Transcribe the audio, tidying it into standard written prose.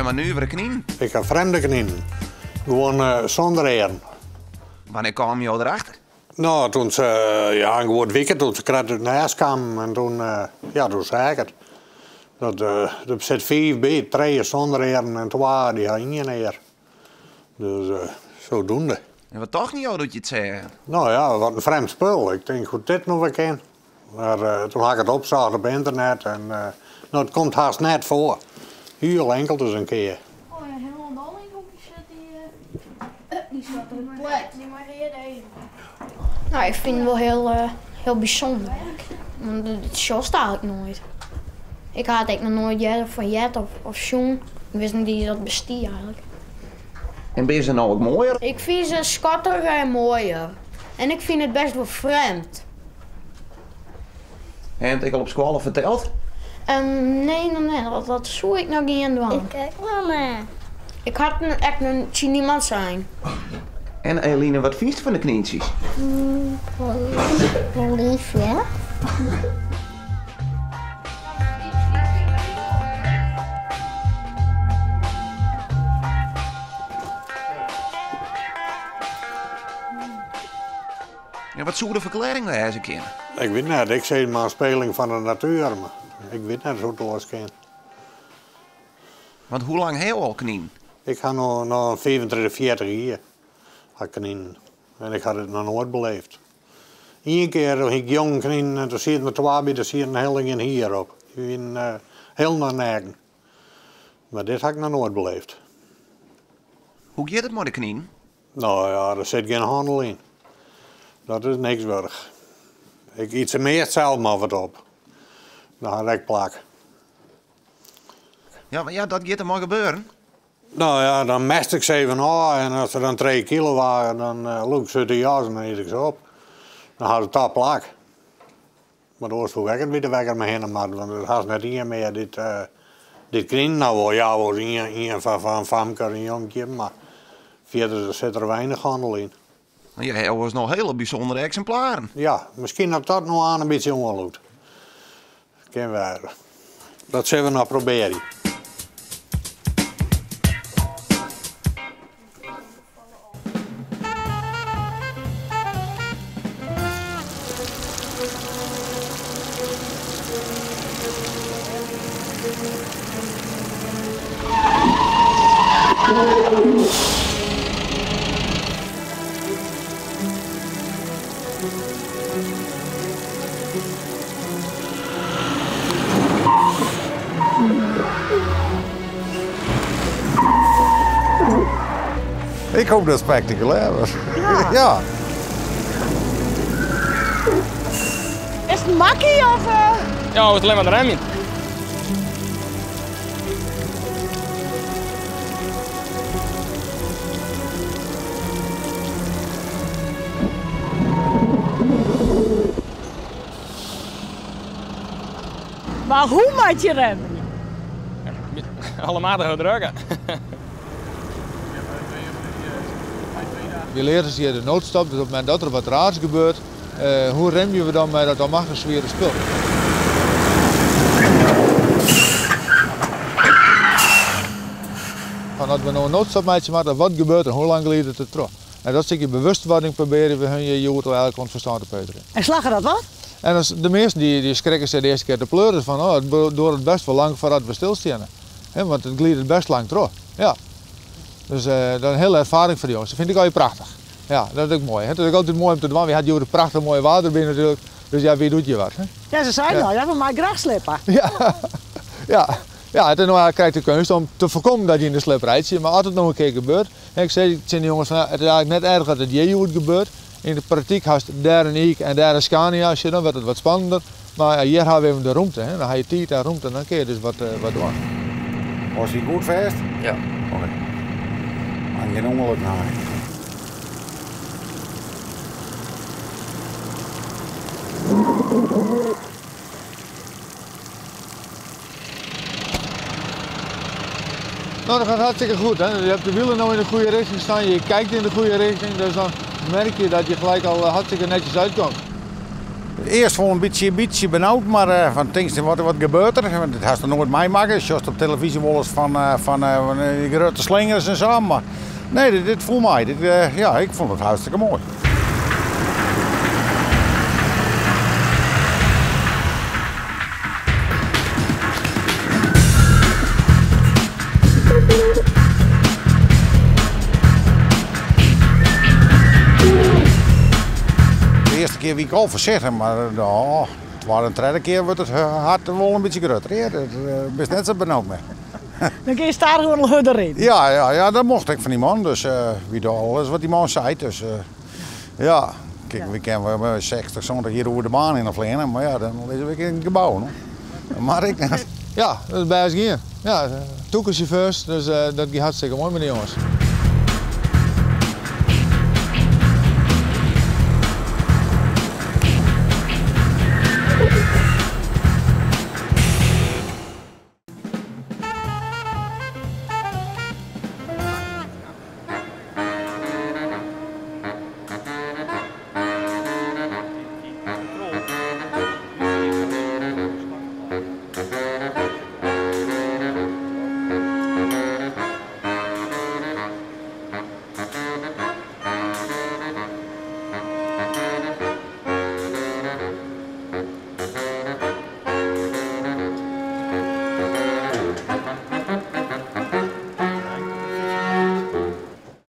mar nuvere kninen. Ik ha frjemde kninen. Gewoan sûnder earen. Wannear kamen jo derachter? No, toen se, ja, in goed wike toen se krekt út it nêst kamen en toen, ja, toen seach ik it. Dat, der sit fiif by, trije sûnder earen en twa dy ha ien ear. Dus zodoende. En wat tochten jo doe't je it seagen? No ja, wat in frjemd spul. Ik tink hoe't dit no wer kin. Mar toen ha ik it opsocht op ynternet en no, it komt hast net foar. Hiel inkeld ris in kear. Oh ja, helemaal in het hoekje zit die, die zat op het plet. Die mei reade eagen. Nou, ik fyn it wol hiel, hiel bysûnder. Want dat sjochst eigentlik noait. Ik ha it ek noch noait earder fan heard of sjoen. Ik wist net iens dat it bestie eigentlik. En binne se no ek moaier? Ik fyn se skattiger en moaier. En ik fyn it best wol frjemd. Ha je it ek al op skoalle ferteld? Nee, noch net. Dat soe ik noch gean dwaan. Ik ek noch net. Ik ha it ek noch tsjin niemand sein. En Eline, wat fynst fan de knyntsjes? Wol lief, ja. En wat soe de ferklearring wêze kinne? Ik wit net, ik sis mar in speling fan de natuer, mar ik wit net hoe't it oars kin. Want hoe lang ha jo al kninen? Ik ha no no 35, 40 jier ha kninen en ik ha dit noch noait beleefd. Ien kear hie ik jonge kninen en doe sieten der twa by, dêr sieten hiel gjin hier op. Dy wienen hielendal neaken. Mar dit ha ik noch noait beleefd. Hoe giet it mei de kninen? No ja, der sit gjin hannel yn. Dat is niks wurdich. Ik yt se meast sels mar wat op. Dan ha ik ek plak. Ja, mar ja, dat giet der mei gebeuren. No ja, dan mest ik se even ôf en as se dan trije kilo wage, dan lûk ik se út de jas en dan yt ik se op. Dan ha se toch plak. Maar oars soe ik ek it wite wekker mei hinne moatte, want der hast net ien mear dy't dy't kninen ha wol. Ja, wolris ien, ien fan fan in famke of in jonkje, mar fierder sit der weinich hannel yn. Mar je ha oars noch hiele bysûndere eksimplaren. Ja, miskien dat dat no aan in bytsje oanlûkt. Kin wêze. Dat sille we noch probearje. Ik hoop dat it spektakulêr wurdt. Ja. Is it in makkie of? Ja, it is allinnich mar de remjen. Mar hoe moat je remje? Alle maten drukke. We learen se hjir de noodstop, dus op it momint dat der wat raars gebeurt, hoe remje we dan mei dat almachtich swiere spul? Fan as we no in noodstop meitsje moatte, wat gebeurt der, hoe lang glidet it troch? En dat stikje bewustwording probearje we hun hjir hjoed al elk oan it ferstân te peuterjen. En slagge dat wat? En as de measten dy skrikke se de earste kear te pleuren fan oh, it duorret best wol lang foardat we stilsteane. Hè, want it glidet best lang troch. Ja. Dus dat is in hiele erfaring foar de jonges. Dat fyn ik allegear prachtich. Ja, dat is ek moai. Hè. Dat is ek altyd moai om te dwaan. Wy ha hjoed in prachtich moai waar derby natuerlik. Dus ja, wie doet je wat. Hè? Ja, se seinen Ja. al, ja, we meie graach slippe. Ja, ja. Ja, it is no eigentlik krekt de keunst om te foarkommen dat je yn de slip reitsje. Mar as it no in kear gebeurt, hè, ik sis tsjin de jonges fan, ja, it is eigentlik net erch dat it hjir hjoed gebeurt. Yn de praktyk hast dêr in iik en dêr in Scania, sjoch, dan wurdt it wat spannender. Mar ja, hjir ha we even de rûmte, hè. Dan ha je tiid en rûmte en dan kinne je dus wat dwaan. Hâldst dy goed fêst? Ja. Oké. Mar gjin ûngelok nei. Nou, dat gaat hartstikke goed. Hè? Je hebt de wielen nou in de goede richting staan, je kijkt in de goede richting, dus dan merk je dat je gelijk al hartstikke netjes uitkomt. Earst wol in bytsje, bytsje benaud, mar eh, fan tinkst wat, wat gebeurt der? Want dit hast noch noait meimakke. Sjochst op televyzje wolris fan, eh, fan, eh, fan dy grutte slingers en sa, mar nee, dit, dit foel mei. Dit, ja, ik fûn it hartstikke moai. De earste kear wie ik al foarsichtich, mar de twadde en tredde kear wurdt it hart wol in bytsje grutter. Ja, dat bist net sa benaud mear. Dan gean je stadichoan al hurder rinnen. Ja, ja, ja, dat mocht ek fan dy man. Dus wy dogge alles wat dy man seit. Dus ja, kyk, wy kinne wol 60, 70 hjir oer de baan hinne fleane, mar ja, dan lizze we ek yn it gebou. No. Dat moat ek net. Ja, dat is bêst gien. Ja, tûke sjauffeurs, dus dat gie hartstikke moai mei de jonges.